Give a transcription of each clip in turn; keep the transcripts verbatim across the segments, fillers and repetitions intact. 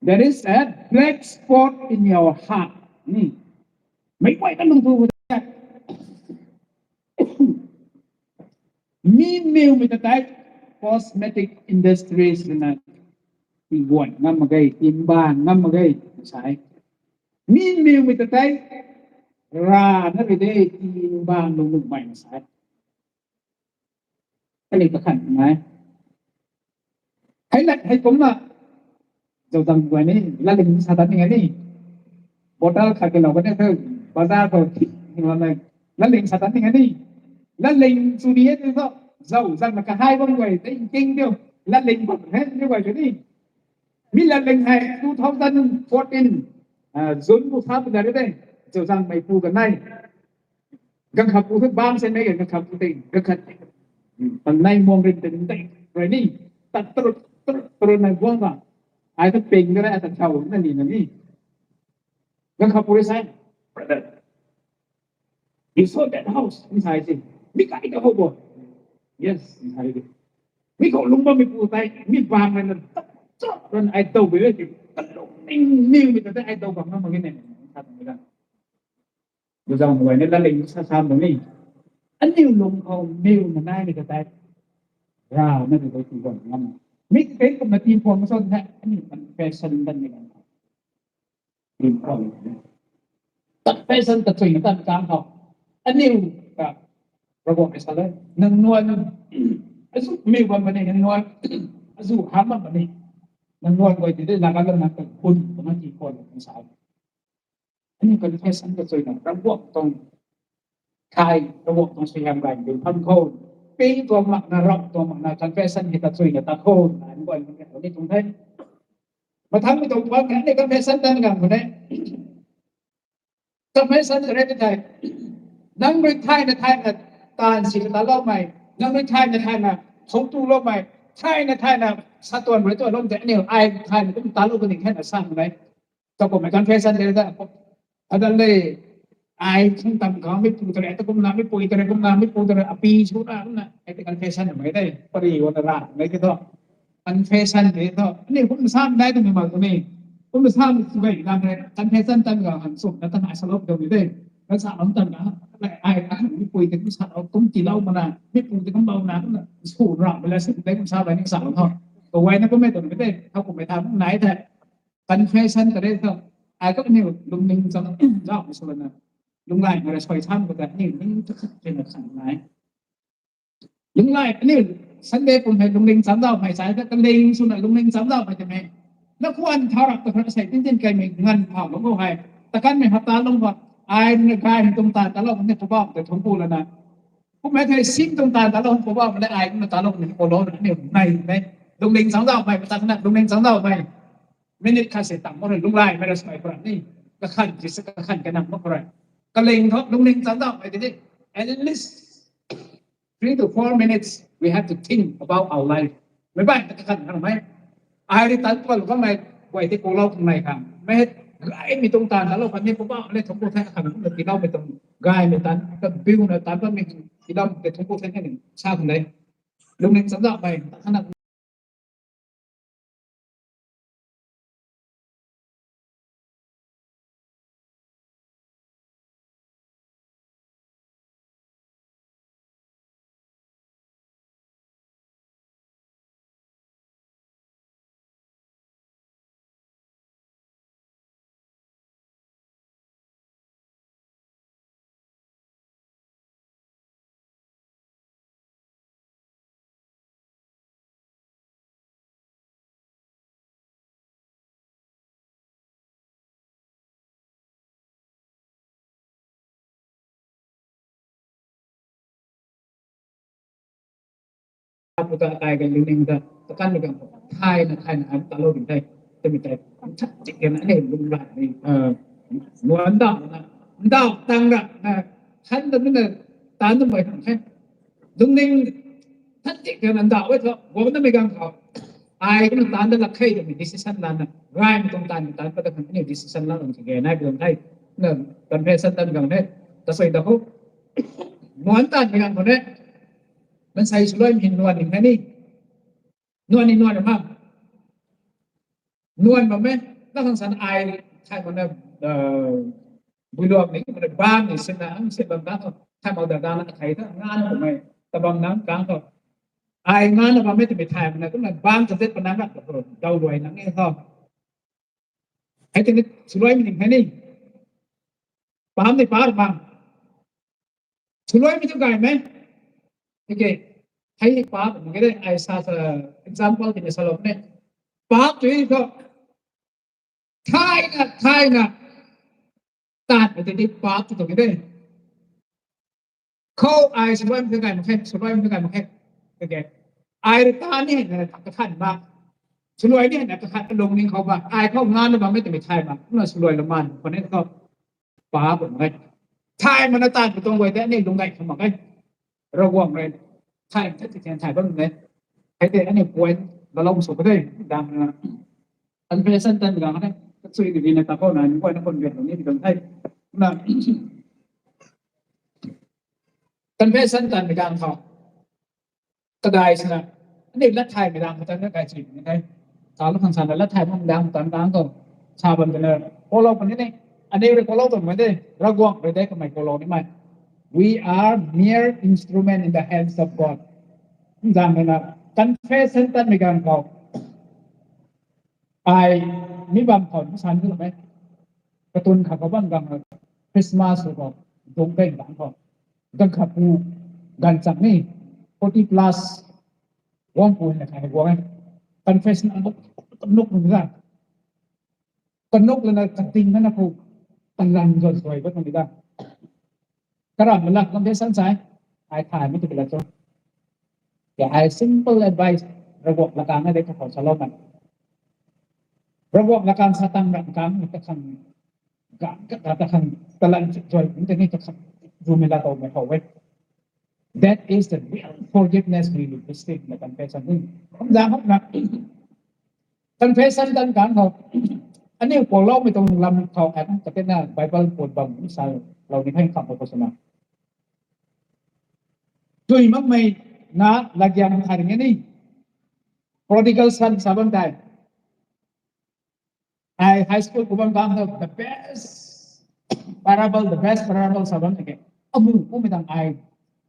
There is a black spot in your heart. Hmm. Mei guay ta lung tu. Mi miu mei ta tei cosmetic industries na ti guan ngam mak ge, ti mbaanv ngam mak ge, sai. Mi miu mei ta tei ra na ri de, ti mbaanv lung lung mei na sai. Kani kakhan nai. Hei na, hei kumna. Zau zang guay ni, latling sa tan ni ni. Bottle khat ke lou kani thu, bazar khou, latling sa tan ni ni. Latling chu ni e tu tho, zau zang na kahai bam guay, tei king diu, latling bam he, ni guay ni. Mi latling hei two thousand fourteen, ah, June bu sa pu da re de, zau zang mei pu kanei. Ganv khat pu thu bam se mei ganv khat pu tei, ganv khat. Pan nai muang rin tei, tei, rui ni. Tat tarut, tarut, tarut nai guang ba. Ai thu ping da re, ai ta thau na ni na ni. Ganv khat pu rui sai, "Brother, you sold that house," nsai si. "Mi kai ta ho bo?" "Yes," nsai si. Mi khou lung bammei pu tei, mi bang na, tat, tat, run ai dou bi le ti. Kalung ning, ning mi ta tei ai dou bam na mak ge ne. Sa ta ni da. Zau zang guay ni latling sa sa mak ni. Aniu lung khou miu na nai ni ka tei. Ra na di dou ti guan ngam. Mi tei kumna ti puang so na, aniu confession dan ni kan. Confession ta chui na tan kang khou. Aniu ka, Ravguangc mei sa le, nang nuan, azu miu bam bam ni, nang nuan, azu ham bam bam ni. Nang nuan guay ti de, la ka la na ka bun, bam na ti khou na sa. Aniu confession ta chui na, Ravguangc tuang, thai, Ravguangc tuang suaihiam gay, dun pham khou. Ping tuang mak na, rap tuang mak na, confession hei ta chui na, ta khou, na, aniu guay ni tuang the. Mathang mi tuang tuang kan ni confession tan kan khou ne. Confession ta re thei. Nang rui thayna thayna taanv si ta lou mei. Nang rui thayna thayna thou tu lou mei. Thayna thayna sa tuan rui tuan lou tei aniu ai thayna kum ta lou ka ning thayna sa mei. Ta kumhmei confession de ta. Adan le, ai thang tam khou mi pu ta re, ta kumna mi pui ta re, kumna mi pu ta re, api su na, kumna, ai ta confession mei de, pari wo ta ra, mei de tho. Confession de tho. Aniu kum sam dai tu mi mak tu ni. Kum sam tu bai lam re, confession tan ga han sum na tan ai sa lou tu mi de. Kan sa lam tan ga, ai, ai, mi pui ta kum sa lou, kum ti lou mana, mi pu ta kum lou na, kumna, su ra, mei la su de kum sa bai ni sa lou tho. Kaguayna kummei tu mi de, thau kummei ta kum nai the. Confession ta re tho. Ai ka aniu lungning cham zauh mei sw lana. Lunglai mei ra sui sam khou ta aniu ning ta khat kena khan nai. Lunglai aniu Sunday kum hei lungning cham zauh mei sai ta kaling swna lungning cham zauh mei ta mei. Na khwan thau rap ta khat sei tin tin kai mei ngan phau lou khou hei. Ta kan mei hapta lou khou. Ai na gay mei tuang taanv ta lou khou ni Poubauhmei ta thungc ku lana. Kummei thei sim tuang taanv ta lou khou Poubauhmei le ai kumna ta lou khou ni ko lou na aniu nai mei. Lungning cham zauh mei, ta khat na lungning cham zauh mei. Minute khat se tam mak rui, lunglai mei ra sui khou ra ni. Kakhan ti sa kakhan kanam mak khou ra. Kaling tho, lungning cham zauh mei ti ni. At least three to four minutes, we have to think about our life. Mei bai ta kakhan khang mei. Ai ri tan tuan lou khang mei, guay ti ko lou khang mei khang. Mei hei, gay mei tuang taanv ta lou khang ni Poubauhmei le thungc ku the khang, kumna tiiloumei tuang, gay mei taanv, ka biu na taanv bammei, tiiloumei tuang ku the ni, sa khang de. Lungning cham zauh mei, ta khat na Apu ta kai ka lungning ta, ta kan lou kan, thayna, thayna, am ta lou ding thei, tei mi tei, chat chik kan, ane lung ra ni, nuan da na, da tang ra na, khan da na, tan da mai thang khe. Lungning chat chik kan da wei tho, guang da mei gang khou. Ai kumna taanv da lak khe twmei decision lana, gay mei tuang taanv, taanv pat da khang ni decision la lung ki ge nai bi lung thei. Na confession tan gang ne, ta sui da ho. Nuan taanv mei gang khou ne. Maansei swluai mei nuan ning khe ni. Nuan ni nuan ma. Nuan bam e, na khang san ai thay mana, builuak ni mana bam ni sina ang si bam da tho, thay mau da da na thay tha, ngan bam e, tabam nang kang tho. Ai ngan na bam e twmei thay mana, kumna bam ta zet pa nang rak tho, dau luai nang e tho. Hei tini swluai mi ning hei ni. Paap ni paap bam. Swluai mi tu gay me. Okay. Hei paap ni ke de, ai sa sa example tini salou ne. Paap tu tho. Thayna, thayna. Taan mi tini paap tu tu ke de. Khou ai swluai mi tu gay mak khe, swluai mi tu gay mak khe. Okay. Ai rui taan ni na kakhan ma. Swluai ni na kakhan lung ning khou ba. Ai khou ngan na bam e twmei thay ma. Kumna swluai lou man. Khou ni khou. Paap bam e. Thay mana taan pu tuang guay tei aniu lung gay kham mak e. Ravguangc rui thay tha ti tian thay bam e. Hei tei aniu point lalou sw ka de. Dang na confession tan gang ne. Kasui ni na ta khou na ni point na point ni ti tuang the. Na confession tan gang khou kadai sina, aniu lat thaymei dang khou tan na kai chui ni the. Sa lu khang sana lat thaymei dang khou tan kang khou sa bam tana, follow puni ni, aniu rui follow tw mei de, Ravguangc rui de kamei follow nimei. We are mere instrument in the hands of God. Zang na confession tanmei ganv khou ai mi bam khou ni san ni e. Katun khat khou bam gang Christmas khou, dungc beng bang khou, ganv khat pu, ganv chang ni forty plus guang pu na khat guang e. Confession ang kanuk nung ga, kanuk lana kating na khou, kalan zon zoi ba tang ga. Karam lak confession sai, ai thaymei tu la cho. Ya ai simple advice, Ravguangc lakang na de kakhou saloumei. Ravguangc lakang sa tang ram kang ni kakhang, ga ka kakhang kalan zoi ni tei ni kakhang rumei la towmei khou e. That is the real forgiveness we receive in the confession. Kum zang hok na confession tan kang khou, aniu poloumei tuang lam khou khat katina Bible pun bam ni salou ni thang kham khou swna, chui makmei na latgiam khat ring e ni. Prodigal son sa bam tei. Ai high school khou bam kang the best parable, the best parable sa bam tei ke. Amu kummei tang ai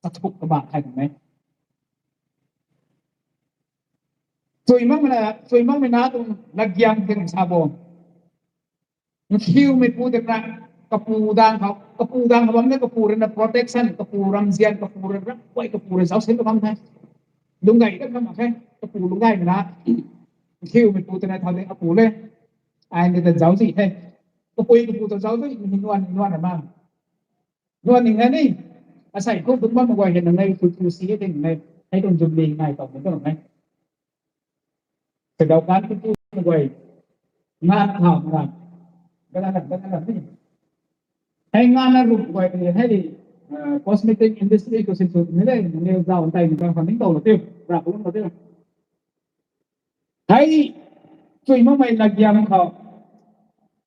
kathuk kaba khai tuang e. Chui makmei na, chui makmei na tuang latgiam ting sa bo. Nkhiumeipu tei na, kapu dang khou, kapu dang khou bam na kapu rui na protection, kapu ramzian, kapu rui ram guay, kapu rui zauc sin ka bam the. Lungc gay ka bam mak khe, kapu lungc gaymei na. Nkhiumeipu tei na thau de apu le, ai ni ta zauc zi the. Kapui kapu ta zauc zi, ni nuan ni nuan na ma. Nuan ning na ni, asei khou dungc bam guay hei nang nei, tu tu si e ting nei, hei tuang jubilee nai tau ni tuang nei. Kadau kan tu tu guay, ngan kham ngan, gana gana gana ni. Hei ngan na rup guay ni hei, cosmetic industry khou sin sw ni le, ni zauc tei ni kan khang ning tau lo tiu, rap lung lo tiu. Hei, chui makmei latgiam khou,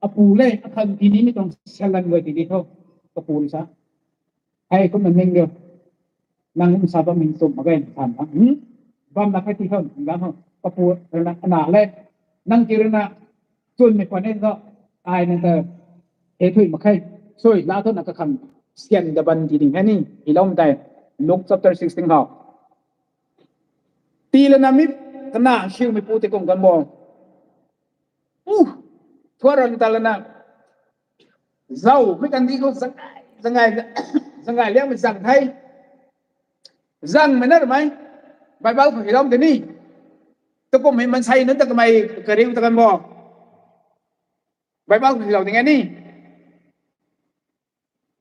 apu le, akhang tinimei tuang salan guay tiki tho, kapu rui sa. Hei, kumna ning diu. Nang sa bammei tum mak ge than na. Bam na khe ti tho, nang ho. Kapu rui na, ana le. Nang ki rui na, chwnmei khwan e tho. Ai nang ta, e thui mak khe. Sui, la tho na kakhang, syan da ban ti ding hei ni, iloumei tei. Luke chapter sixteen khou. Tii lana mi kana siumeipu tei kum kan bo. U, thuaran ta lana. Zauc, mei kandih khou zangai, zangai, zangai liangmei zang the. Zangmei na ramei. Bible khou hilou de ni. Tukummei mansei nunc ta kamei kariu ta kan bo. Bible khou hilou ding e ni.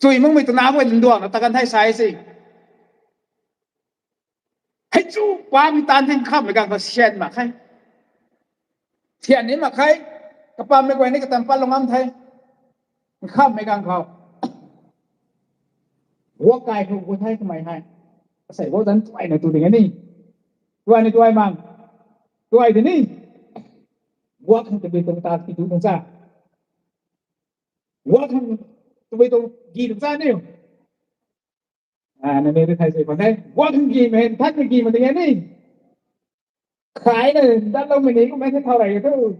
Chui makmei twna guay nduangna ta kan the sa e si. Hei chu, pamei taanv thei nkhammei ganv khou syan mak khe. Thian ni mak khe. Kapammei guay ni katan patlou ngam the. Nkhammei ganv khou. Guak kai khou gu the kamei hei. Asei guak zanc tuayna tu ding e ni. Tuayna tuay mang. Tuay de ni. Guak khang tabui tuang ta ki tu tuang cha. Guak khang tabui tuang gi tuang cha niu. Nangniw rui thay sui khwan the. Guak khang gimei, nthanmei gimei ding e ni. Khai na datloumei ni kummei the thau rey thu.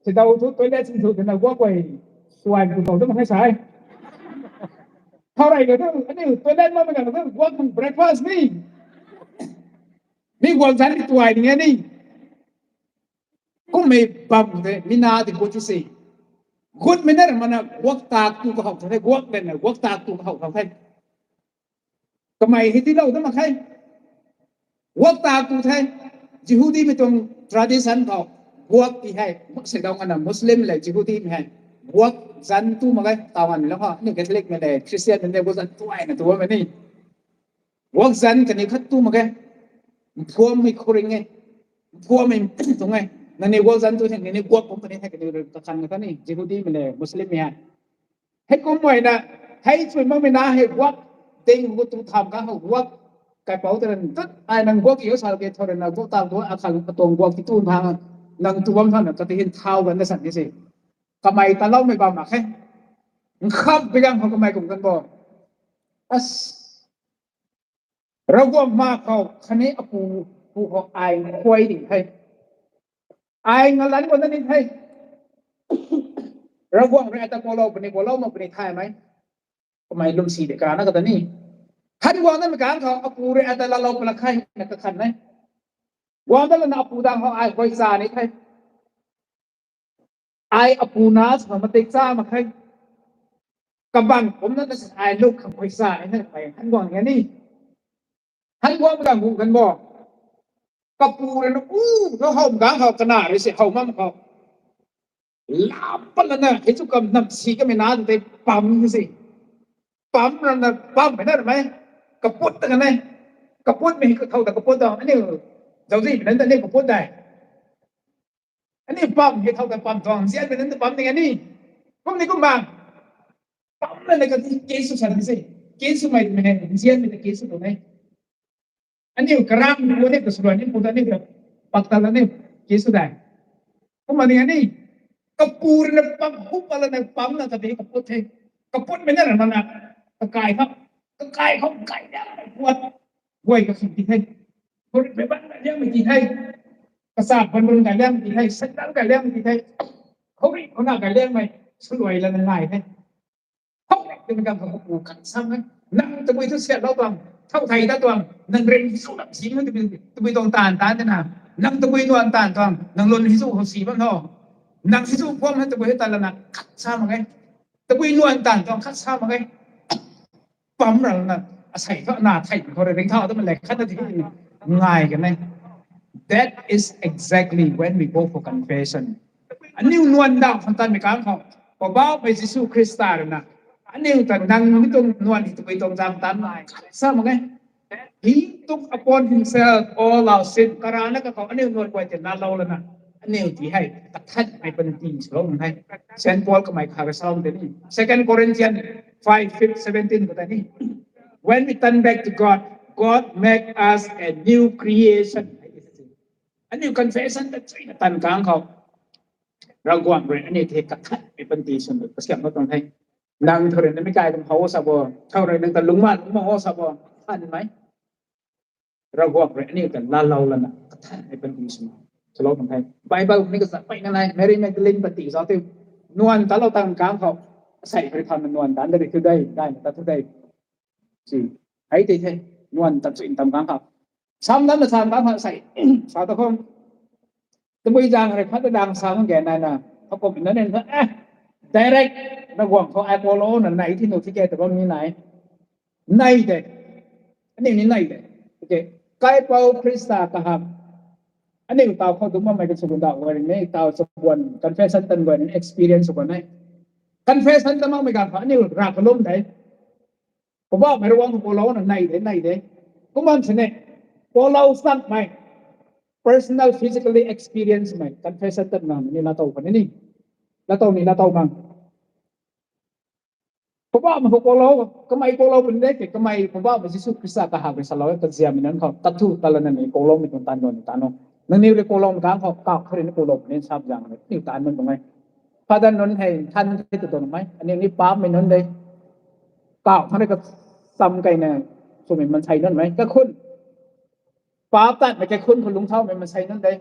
Sidau thu toilet sin thu tina guak guay suan tu tau tu mak khe sai. Thau rei ka thu ani toilet ma ma ka thu guak tuang breakfast ni. Mi guak zan ni tuai ni ni. Kummei bam the mi na di gut si. Gut mei na mana guak tak tu ka hau the guak le na guak tak tu ka hau the. Kamei hei ti lou da mak khe. Guak tak tu the. Jihudi mei tuang tradition khou guak ti hei. Mak se dau ngana Muslim le Jihudi mei hei. Guak zan tu mak khe. Tau ngan lou ha. Ni Catholic mei le Christian mei le guak zan tu ai na tu mei ni. Guak zan kani khat tu mak khe. Mphuam mei khuring e. Mphuam mei tung e. Nani guak zan tu the, nani guak kum kani the, kani kakhan kani. Jihudi mei le Muslim mei hei. Hei kum mei na, hei chui mak mei na hei guak, ding gu tu tham ka hou guak, kaipouc ta ran tut, ai nang guak yo sa ke thau ran na guak ta guak, akhang atuang guak ki tu thang, nang tu bam thau na ka ti hin thau gan na san ni se. Kamei ta lou mei bam mak khe. Nkhap bi gang hou kamei kum kan bo. As, Ravguangc ma khou khatni apu, pu khou ai khuay ding the. Ai ngalan guang na ni the. Ravguangc rui ata kualou puni, kualou mak puni thay mei. Kamei lwmsi de ka na kata ni. Han guang na mei kang khou apu rui ata lalou pala khe na kakhan e. Guang ta lana apu dang khou ai khuay sa ni the. Ai apu na sa matik cha mak khe. Kabang kumna na sa ai luk khang khuay sa ni the, kamei han guang ni. Han guang mei kang gung kan bo. Kapu rui na u, na hou gang khou kana rui se hou mam khou. Lam pat lana, hei chu kam nam si kamei na tei pam si. Pam rana pam mei na mei. Kaput ta kan e. Kaput mei ka thau ta kaput ta. Aniu, zauzi mei na aniu kaput dai. Aniu pam hei thau ta pam tuang, nzian mei na pam ni ani. Kum ni kum bang. Pam na na ka ti ke su san se. Ke su mei mei, nzian mei ta ke su tu ne. Aniu karang pu ni ka su ni pu ta ni ka pak ta la ni ke su dai. Kum ni ani. Kapu rui na pam, hu pa la na pam na ka ti kaput the. Kaput mei na ra na. Kakai khou. Kakai khou, kai da, puat. Guay ka khang ti the. Khou rui pei ban ka liang mei ti the. Kasa ban ban ka liang mei ti the. Sandal ka liang mei ti the. Khou rui khou na ka liang mei. Suluai la na nai the. Hou rap ti mei kam khou pu khat sam e. Nang tabui thu siat lou tuang, thau thei ta tuang, nang ring hi su lam si mei tabui, tabui tuang taanv taanv de na. Nang tabui nuan taanv tuang, nang lun hi su hou si bam tho. Nang hi su phuam hei tabui hei ta lana khat sa mak e. Tabui nuan taanv tuang khat sa mak e. Pam rana, asei thu na thei khou rui ring thau ta mei le khat na ti ngai kan e. That is exactly when we go for confession. Aniu nuan dau khang tan mei kang khou, Poubauhmei Jisu Khrista rui na, aniu ta nang mi tuang nuan hi tabui tuang zang tan nai sa mak e. He took upon himself all our sin. Karana ka khou aniu nuan guay ti na lou lana, aniu ti hei kathanmei panty swlou mak e. Saint Paul kamei kha ka sa tei ni, Second Corinthians five, fifth, seventeen khou tei ni, when we turn back to God, God make us a new creation. Aniu confession ta chuina tan kang khou, Ravguangc rui aniu thei kathanmei panty swn kasiam na tuang the. Nang thau rui na mi kai kum hou sa bo, thau rui nang ta lungma lungma hou sa bo, than mei. Ravguangc rui aniu ta lalou lana kathanmei panty swn swlou tuang the. Bible ni kazat peyna nai, Mary Magdalene panty zauc tei, nuan ta lou tan kang khou, asei rui khang nuan tan da ri thu dei, dai na ta thu dei. Si, hei tei the, nuan ta chuina tan kang khou. Sam lam na sam kang khou sei, sa ta khou. Tabui zang rui khat ta dang sa khang ge nai na, akum na nen kha, eh, direct, Ravguangc khou ai kualou na nai ti nu ti ke ta bam ni nai. Nai de. Aniu ni nai de. Okay. Kaipouc Khrista kahak. Aniu tau khou dum bammei ka sw bun da guay ni, tau sw bun confession tan guay ni experience guay ni. Confession tan makmei kang khou aniu ra kalum de. Poubauhmei Ravguangc kualou na nai de, nai de. Kum bam sini, kualou sakmei, personal physically experience mei confession tan na ni laatow khou ni, laatow ni laatow mang. Poubauhmei khou kualou, kamei kualou pun de ke, kamei Poubauhmei Jisu Khrista kahak rui salou e, kaziammei nunc khou, kathu talana ni kualoumei tuang taanv lou ni taanv o. Nangniw rui kualoumei kang khou, kau khou rui ni kualou puni sam zang ni, niw taanv nunc tuang e. Father nunc hei, than hei tu tuang mei, aniu ni paapmei nunc de. Kau khou rui kasam keyna, swmei mansei nunc mei, kakhun. Paap tatmei kakhun khou lungcthaumei mansei nunc de.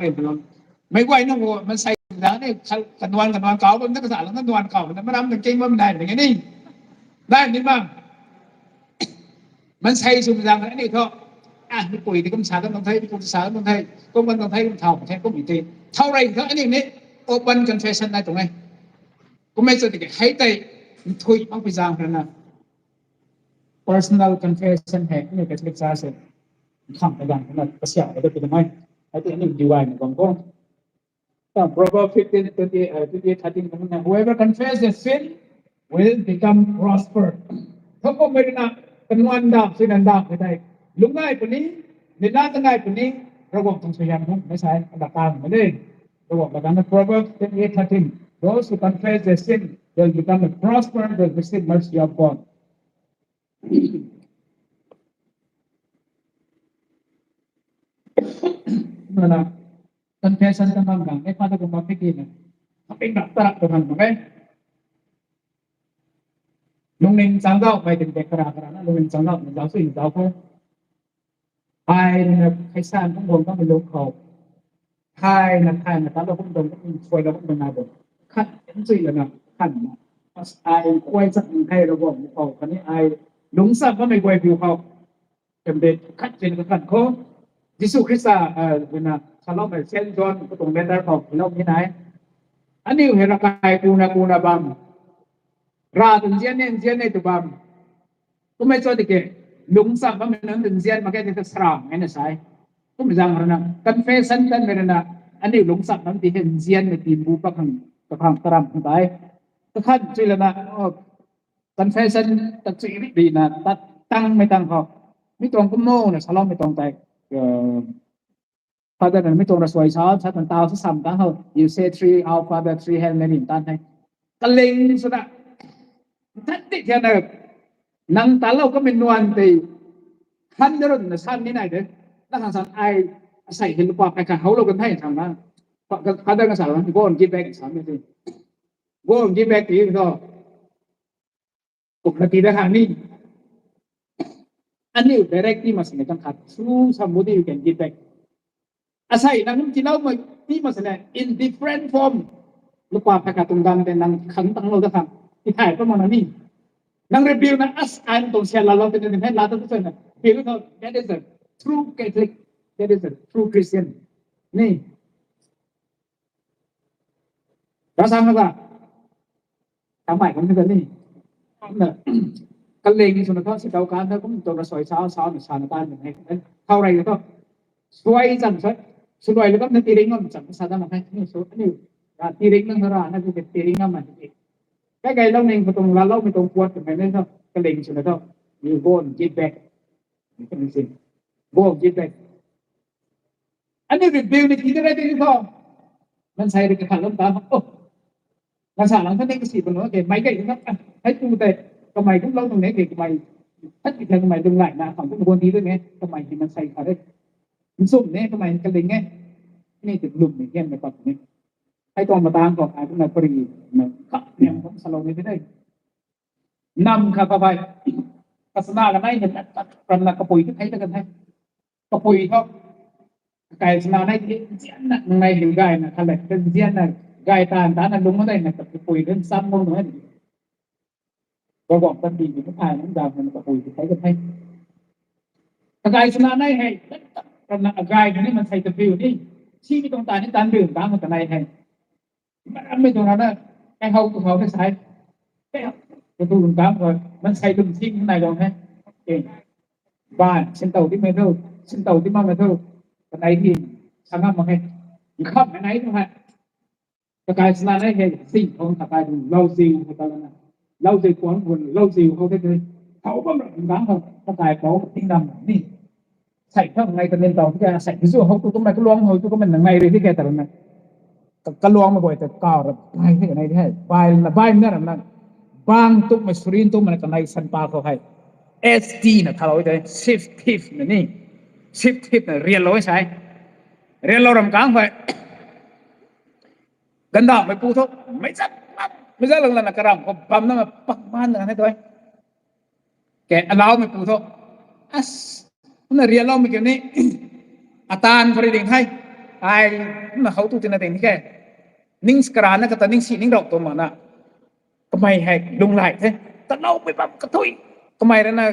rei tu. Meic guay nunc khou maansei zang ni, kanuan kanuan kau bam na, kasa lana nuan kau bam na, maram na king bam nai ni ni. Nai ni ma. Maansei sw zang ni thu. Ah, mipui ti kum sa kan tuang the, mipui ti sa kan tuang the, kum kan tuang the, kum thau kan the, kum i ti. Thau rei thu aniu ni open confession nai tuang e. Kummei sw tiki hei tei nthui ang pui zang rana. Personal confession hei aniu Catholic Church se khang ta gang na kasiau ta tu mai. Hei ti aniu D Y na bam khou. Proverbs fifteen twenty, uh, twenty-eight thirteen, whoever confesses sin will become prosper. Thow kummei rui na, kanuan dam, sui nan dam, kei tei. Lungc nai puni, nina ta nai puni, Ravguangc tuang suaihiam hum, mei sai, ala kang ma de. Ravguangc la dang na Proverbs twenty-eight thirteen, those who confess their sin, they'll become a prosper, they'll receive mercy of God. Nana, confession ta mang gang, e pa ta kumna piki na. Kaping rak tarak ta mang gang, e. Lungning changdauhmei tei kara kara na lungning changdauhmei zauc sui zauc khou. Ai na khaisan kum guang kamei lung khou. Thayna thayna ta lou kum dong kum suai lou kum dong na bo. Khat nchui lana khat na. As ai kuai chak nang thei lou bo khou kani ai lungcham kamei guay piu khou. Tem de khat chen ka khat khou. Jisu Khrista na saloumei Saint John khou tuang letter khou lou ni nai. Aniu hei rakai kuna kuna bam. Ra tun nzian ne nzian ne tu bam. Kumei cho tiki lungcham bammei nunc nzian mak ge tei ta sram ngai na sai. Kum zang rana confession tanmei rana aniu lungcham bam ti hei nzianmei ti bu pakhang kakhang karam khang tai. Kakhan chui lana confession ta chui ri ri na tat tangmei tang khou. Mi tuang kum mo na saloumei tuang tei. Father na mi tuang ra suai sa sa tan tau sa sam tang khou you say three Our Father, three Hail Mary tan hei. Kaling sw na tat ti thian na nang ta lou kamei nuan tei han da run na san ni nai de. Na khang san ai asei hei lupa kai kan hou lou kan thei sang na. Father na sa go and give back sam ni. Go and give back ti tho. Kum na ti da khang ni. Aniu direct ti ma sini kan khat through somebody you can give back. Asei nang ti lou ma ti ma sini in different form. Lupa pha ka tung dan de nang khang tang lou da khang. Ti thai pa ma na ni. Nang rebuild na as ai tuang sia la lou te na ni la ta tu na. Rebuild na that is a true Catholic. That is a true Christian. Ni. Ra sang na ta. Kamei kum ni ta ni. Kumna kaling sw na tho si tau kan ta kum tuang ra suai sa sa na sa na tan ni. Thau rei na tho. Suai zan sa. Suai lou kam na tiring ngam zan sa da ma kai ni so ni. Ra tiring na ra na ti tiring ngam ma ni. Kai kai lou ning khou tuang la lou mei tuang puat kamei na tho. Kaling sw na tho. You go and give back. Go and give back. Aniu rebuild ni ti da rei ti tho. Mansei rui kakhat lou ta. Oh. Mansei lang kha ni kasi bam lou ke mai kai na. Hei tu tei kamei kum lou nung ne ke kamei. Khat ki kamei lung lai na khang kum guan ti de ne kamei ti mansei kha de. Nsum ne kamei kaling e. Ni ti lum ni hian na pat ni. Hei tuang matang khou ai kumna pari na kap niam kum salou ni de. Nam kha pa bai. Kasana kanei ni tat tat kan na kapui tu thei ta kan thei. Kapui tho. Kai sana nai ti nzian na nai hei gay na khalek kan nzian na gay tan tan na lung ma dai na kapui kan sam mo na. Ba bam kan ti ni thai na dam na kapui ti thai kan thai. Kakai sana nai hei kan na gay ni mansei ta biu ni. Si ni tuang ta ni tan biu bang ta nai hei. Maram mei tuang na kai hou tu hou hei sai. Kai hou tu tu lung kam ko mansei lung sing nai lou hei. Ban sin tau di mei tu, sin tau di ma mei tu. Kanei di sangam ma hei. Kham kanei tu hei. Kakai sana nai hei sing khou kakai tu lau ziu hou ta na. Lau ziu kuang khou lau ziu hou te te. Hou bam ram dang hou kakai pou ting dam ni. Sai thang ngai ta nin tau ti ka sai zu hou tu kumna kaluang hou tu kumna ngai ri ti ka ta na. Ka- kaluang ma boi ta kau ra bai the nai di hei. Bai na bai na ram na. Bang tuk ma surin tuk ma na kanei san pa khou hei. S T na thalou te sip tip na ni. Sip tip na rial lou sai. Rial lou ram kang hei. Gandam mei pu tho. Mei zat lam. Mei zat lang lang na karam khou bam na ma pak man na ne toi. Ke alau mei pu tho. As, na rialou mei kiu ni. Atan khou ri ding thei. Ai, na hou tu tina ding ni ke. Ning skara na kata ning si ning rau tu ma na. Kamei hei lung lai the. Talou mei bam kathui. Kamei rana.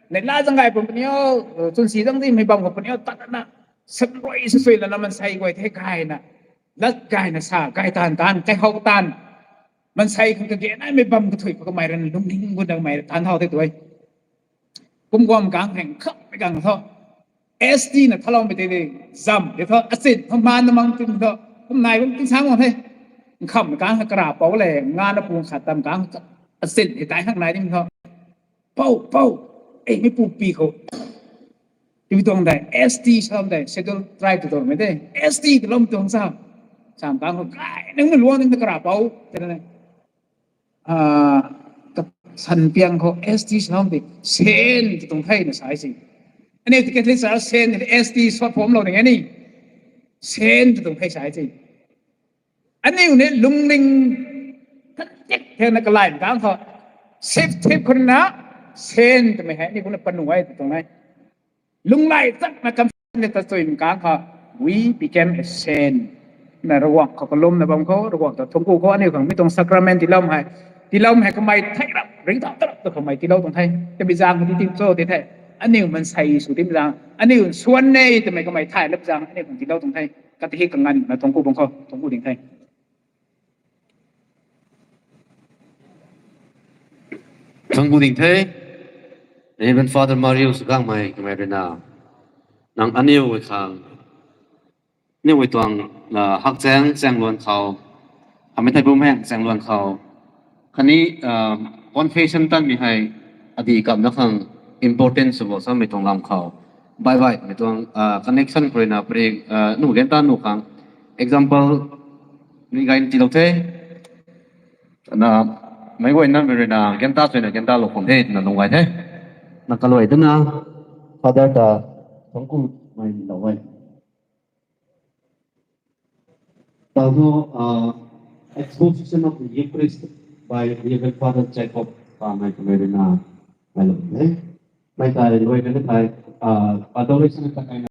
Nei la zang gay pun puni o, chun si zang di mei bam khou puni o, tat na. Sep rui sui sui lana mansei guay the gay na. Lat gay na sa, gay tan tan, kai hou tan. Mansei khang kage naimei bam kathui khou kamei rui lungning gun dang mei tan thau te tu e. Kum guam kang heng kham mei kang tho. S T na thalou mei te de zam de tho, achin tho, man na mang tin tho. Kum nai kum tin sang wang the. Kham mei kang kara pou le, nga na pung khat tam kang achin de tai hak nai ding tho. Pou, pou. Ei, mi pu pi khou. Ti tuang dai, S T sam dai, schedule tribe tu tuang mei de. S T tu lom tuang sa. Sam kang khou kai, nang na luang nang na kara pou. Te na. Ah, ka san piang khou S T sam de, sen tu tuang thei na sai si. Ani ti Catholic sa sen S T short form lou ni ani. Sen tu tuang thei sai si. Aniu ni lungning kan tik thena kalai kang khou. Sip thip khunna saint twmei hei ni khunna panu ai tuang e. Lunglai chakna kam ne ta chui kang kha, we became a saint. Na Ravguangc khou kalumna bam khou, Ravguangc ta thuancku khou aniu khang mi tuang sacrament tiilou hei, tiilou hei kamei thei rap ring ta tarap ta kamei tiilou tuang the. Tabui zaeng ti tim cho ti the. Aniu mansei sw tim zaeng, aniu swan ne twmei kamei thay lap zaeng aniu khang tiilou tuang the. Kata hi kanganvna thuancku bam khou thuancku ding the. Thuancku ding the. Reverend Father Mario Sugangmei kamei rui na, nang aniu khang, aniu tuang, hakchaeng chaengluan khou, amei thei bum hei chaengluan khou, khatni confession tanmei hei adi kamna khang important sw bo samei tuang lam khou, baih baihmei tuang connection khou rui na pari, nu gan ta nu khang example ni gay tiilou the. Na, meic guayna mei rui na gan ta suina gan ta lou khang the twna lung gay the. Na kaluai dana Father ta thuanckumei lou e. Tau thu, Exposition of the Eucharist by Reverend Father Jacob Kamei kamei rui na, mei lou the. Mei tei luai kan thei, adoration ta kai